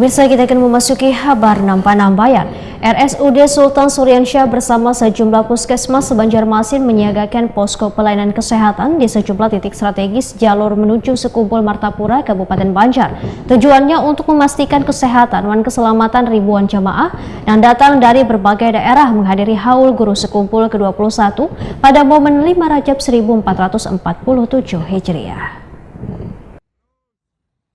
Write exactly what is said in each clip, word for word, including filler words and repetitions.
Pemirsa, kita akan memasuki habar nampanambaian. R S U D Sultan Suriansyah bersama sejumlah puskesmas se-Banjarmasin menyiagakan posko pelayanan kesehatan di sejumlah titik strategis jalur menuju Sekumpul Martapura, Kabupaten Banjar. Tujuannya untuk memastikan kesehatan wan keselamatan ribuan jamaah yang datang dari berbagai daerah menghadiri Haul Guru Sekumpul kedua puluh satu pada momen lima Rajab seribu empat ratus empat puluh tujuh Hijriah.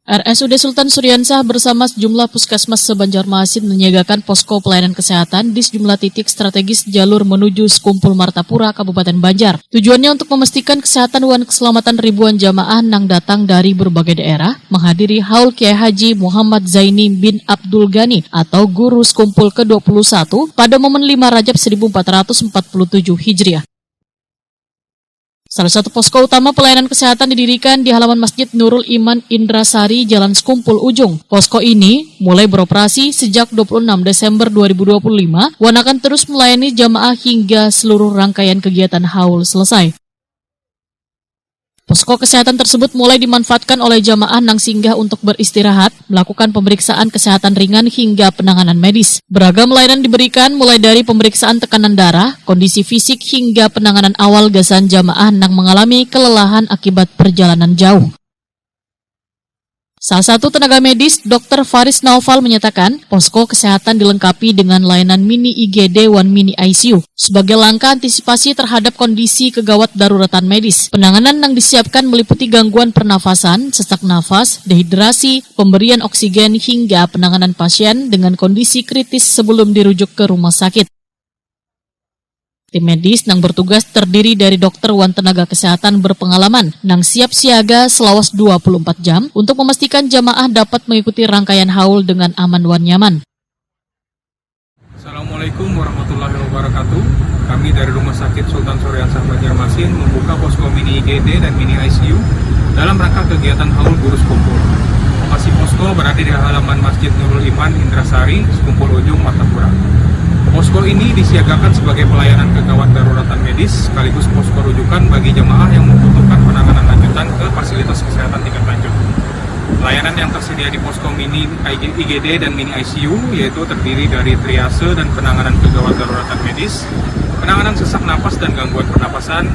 R S U D Sultan Suriansyah bersama sejumlah puskesmas se-Banjarmasin menyiagakan posko pelayanan kesehatan di sejumlah titik strategis jalur menuju Sekumpul Martapura, Kabupaten Banjar. Tujuannya untuk memastikan kesehatan wan keselamatan ribuan jamaah nang datang dari berbagai daerah menghadiri Haul Kiai Haji Muhammad Zaini bin Abdul Ghani atau Guru Sekumpul kedua puluh satu pada momen lima Rajab seribu empat ratus empat puluh tujuh Hijriah. Salah satu posko utama pelayanan kesehatan didirikan di halaman Masjid Nurul Iman Indrasari, Jalan Sekumpul Ujung. Posko ini mulai beroperasi sejak dua puluh enam Desember dua ribu dua puluh lima wan akan terus melayani jamaah hingga seluruh rangkaian kegiatan haul selesai. Posko kesehatan tersebut mulai dimanfaatkan oleh jamaah nang singgah untuk beristirahat, melakukan pemeriksaan kesehatan ringan hingga penanganan medis. Beragam layanan diberikan, mulai dari pemeriksaan tekanan darah, kondisi fisik, hingga penanganan awal gasan jamaah nang mengalami kelelahan akibat perjalanan jauh. Salah satu tenaga medis, Dokter Faris Naufal, menyatakan posko kesehatan dilengkapi dengan layanan mini I G D wan mini I C U sebagai langkah antisipasi terhadap kondisi kegawat daruratan medis. Penanganan yang disiapkan meliputi gangguan pernafasan, sesak nafas, dehidrasi, pemberian oksigen, hingga penanganan pasien dengan kondisi kritis sebelum dirujuk ke rumah sakit. Tim medis nang bertugas terdiri dari dokter wan tenaga kesehatan berpengalaman nang siap siaga selawas dua puluh empat jam untuk memastikan jamaah dapat mengikuti rangkaian haul dengan aman wan nyaman. Assalamualaikum warahmatullahi wabarakatuh. Kami dari Rumah Sakit Sultan Suriansyah Banjarmasin membuka posko mini I G D dan mini I C U dalam rangka kegiatan Haul Guru Sekumpul. Lokasi posko berada di halaman Masjid Nurul Iman Indrasari, Sekumpul Ujung, Martapura. Posko ini disiagakan sebagai pelayanan kegawat daruratan medis sekaligus posko rujukan bagi jemaah yang membutuhkan penanganan lanjutan ke fasilitas kesehatan tingkat lanjut. Layanan yang tersedia di posko mini I G D dan mini I C U yaitu terdiri dari triase dan penanganan kegawat daruratan medis, penanganan sesak napas dan gangguan pernapasan,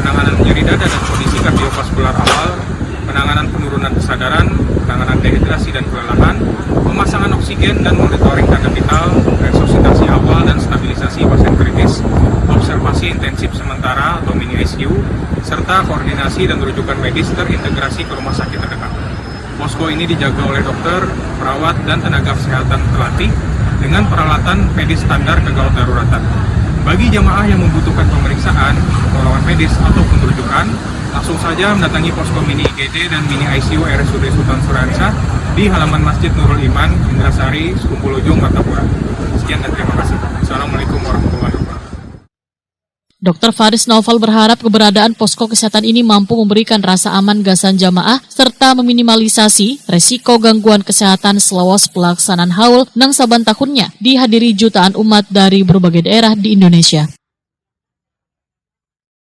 penanganan nyeri dada dan kondisi kardiovaskular awal, penanganan penurunan kesadaran, penanganan dehidrasi dan kelelahan, pemasangan oksigen dan monitoring tanda vital, resusitasi awal dan stabilisasi pasien kritis, observasi intensif sementara atau mini I C U, serta koordinasi dan rujukan medis terintegrasi ke rumah sakit terdekat. Posko ini dijaga oleh dokter, perawat, dan tenaga kesehatan terlatih dengan peralatan medis standar kegawat daruratan. Bagi jamaah yang membutuhkan pemeriksaan, pertolongan medis, ataupun rujukan, langsung saja mendatangi posko mini I G D dan mini I C U R S U D Sultan Suriansyah di halaman Masjid Nurul Iman, Indrasari, Sekumpul Ujung, Martapura. Sekian dan terima kasih. Assalamualaikum warahmatullahi wabarakatuh. Dokter Faris Naufal berharap keberadaan posko kesehatan ini mampu memberikan rasa aman gasan jamaah serta meminimalisasi resiko gangguan kesehatan selawas pelaksanaan haul nang saban tahunnya dihadiri jutaan umat dari berbagai daerah di Indonesia.